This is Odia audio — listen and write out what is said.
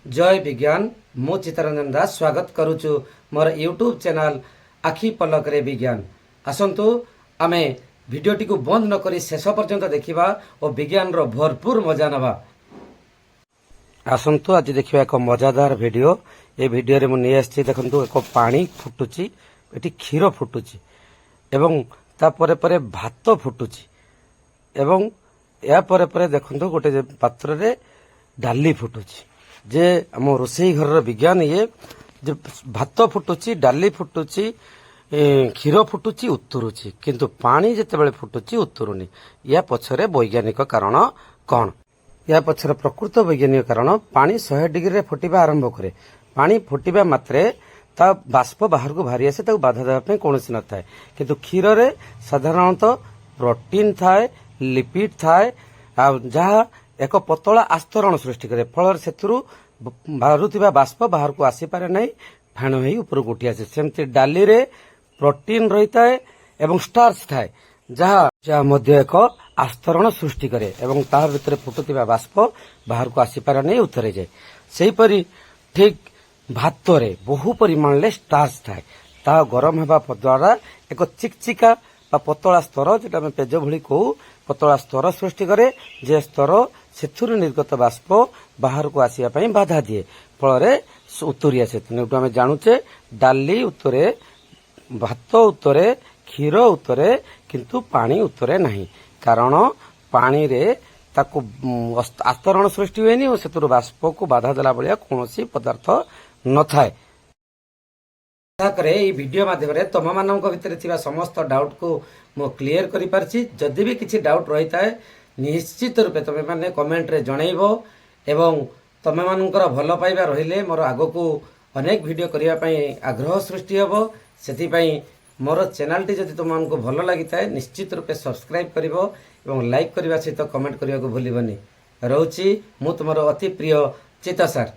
ଜୟ ବିଜ୍ଞାନ। ମୁଁ ଚିତ୍ତରଞ୍ଜନ ଦାସ ସ୍ୱାଗତ କରୁଛୁ ମୋର ୟୁଟ୍ୟୁବ୍ ଚ୍ୟାନେଲ୍ ଆଖି ପଲକରେ ବିଜ୍ଞାନ। ଆସନ୍ତୁ, ଆମେ ଭିଡ଼ିଓଟିକୁ ବନ୍ଦ ନ କରି ଶେଷ ପର୍ଯ୍ୟନ୍ତ ଦେଖିବା ଓ ବିଜ୍ଞାନର ଭରପୁର ମଜା ନେବା। ଆସନ୍ତୁ, ଆଜି ଦେଖିବା ଏକ ମଜାଦାର ଭିଡ଼ିଓ। ଏ ଭିଡ଼ିଓରେ ମୁଁ ନେଇ ଆସିଛି, ଦେଖନ୍ତୁ, ଏକ ପାଣି ଫୁଟୁଛି, ଏଠି କ୍ଷୀର ଫୁଟୁଛି ଏବଂ ତାପରେ ପରେ ଭାତ ଫୁଟୁଛି ଏବଂ ଏହା ପରେ ପରେ ଦେଖନ୍ତୁ, ଗୋଟେ ପାତ୍ରରେ ଡାଲି ଫୁଟୁଛି। ଯେ ଆମ ରୋଷେଇ ଘରର ବିଜ୍ଞାନ ଇଏ ଯେ ଭାତ ଫୁଟୁଛି, ଡାଲି ଫୁଟୁଛି, କ୍ଷୀର ଫୁଟୁଛି, ଉତୁରୁଛି, କିନ୍ତୁ ପାଣି ଯେତେବେଳେ ଫୁଟୁଛି ଉତୁରୁନି। ୟା ପଛରେ ବୈଜ୍ଞାନିକ କାରଣ କ'ଣ? ୟା ପଛର ପ୍ରକୃତ ବୈଜ୍ଞାନିକ କାରଣ, ପାଣି 100 ଡିଗ୍ରୀରେ ଫୁଟିବା ଆରମ୍ଭ କରେ। ପାଣି ଫୁଟିବା ମାତ୍ରେ ତା ବାଷ୍ପ ବାହାରକୁ ବାହାରି ଆସେ, ତାକୁ ବାଧା ଦେବା ପାଇଁ କୌଣସି ନଥାଏ। କିନ୍ତୁ କ୍ଷୀରରେ ସାଧାରଣତଃ ପ୍ରୋଟିନ୍ ଥାଏ, ଲିପିଡ୍ ଥାଏ, ଆଉ ଯାହା ଏକ ପତଳା ଆସ୍ତରଣ ସୃଷ୍ଟି କରେ। ଫଳରେ ସେଥିରୁ ବାହାରୁଥିବା ବାଷ୍ପ ବାହାରକୁ ଆସିପାରେ ନାହିଁ, ଫେଣ ହେଇ ଉପରକୁ ଉଠି ଆସେ। ସେମିତି ଡାଲିରେ ପ୍ରୋଟିନ୍ ରହିଥାଏ ଏବଂ ଷ୍ଟାର୍ଚ ଥାଏ, ଯାହା ଯାହା ମଧ୍ୟ ଏକ ଆସ୍ତରଣ ସୃଷ୍ଟି କରେ ଏବଂ ତାହା ଭିତରେ ଫୁଟୁଥିବା ବାଷ୍ପ ବାହାରକୁ ଆସିପାରେ ନାହିଁ, ଉତରେଯାଏ। ସେହିପରି ଠିକ୍ ଭାତରେ ବହୁ ପରିମାଣରେ ଷ୍ଟାର୍ଚ ଥାଏ। ତାହା ଗରମ ହେବା ଦ୍ୱାରା ଏକ ଚିକଚିକା ବା ପତଳା ସ୍ତର, ଯେଟା ଆମେ ପେଜ ଭଳି କହୁ, ପତଳା ସ୍ତର ସୃଷ୍ଟି କରେ, ଯେ ସ୍ତର ସେଥିରୁ ନିର୍ଗତ ବାଷ୍ପ ବାହାରକୁ ଆସିବା ପାଇଁ ବାଧା ଦିଏ। ଫଳରେ ଉତୁରି ଆସେ। ତେଣୁ ଏଠୁ ଆମେ ଜାଣୁଛେ, ଡାଲି ଉତରେ, ଭାତ ଉତରେ, କ୍ଷୀର ଉତରେ, କିନ୍ତୁ ପାଣି ଉତରେ ନାହିଁ। କାରଣ ପାଣିରେ ତାକୁ ଆସ୍ତରଣ ସୃଷ୍ଟି ହୁଏନି ଓ ସେଥିରୁ ବାଷ୍ପକୁ ବାଧା ଦେଲା ଭଳିଆ କୌଣସି ପଦାର୍ଥ ନଥାଏ। ଆଶା କରେ ଏଇ ଭିଡ଼ିଓ ମାଧ୍ୟମରେ ତମମାନଙ୍କ ଭିତରେ ଥିବା ସମସ୍ତ ଡାଉଟକୁ ମୁଁ କ୍ଲିୟର କରିପାରିଛି। ଯଦି ବି କିଛି ଡାଉଟ୍ ରହିଥାଏ, ନିଶ୍ଚିତ ରୂପେ ତୁମେମାନେ କମେଣ୍ଟରେ ଜଣେଇବ ଏବଂ ତମେମାନଙ୍କର ଭଲ ପାଇବା ରହିଲେ ମୋର ଆଗକୁ ଅନେକ ଭିଡ଼ିଓ କରିବା ପାଇଁ ଆଗ୍ରହ ସୃଷ୍ଟି ହେବ। ସେଥିପାଇଁ ମୋର ଚ୍ୟାନେଲଟି ଯଦି ତୁମମାନଙ୍କୁ ଭଲ ଲାଗିଥାଏ, ନିଶ୍ଚିତ ରୂପେ ସବସ୍କ୍ରାଇବ୍ କରିବ ଏବଂ ଲାଇକ୍ କରିବା ସହିତ କମେଣ୍ଟ କରିବାକୁ ଭୁଲିବନି। ରହୁଛି, ମୁଁ ତୁମର ଅତି ପ୍ରିୟ ଚିତ୍ତ ସାର୍।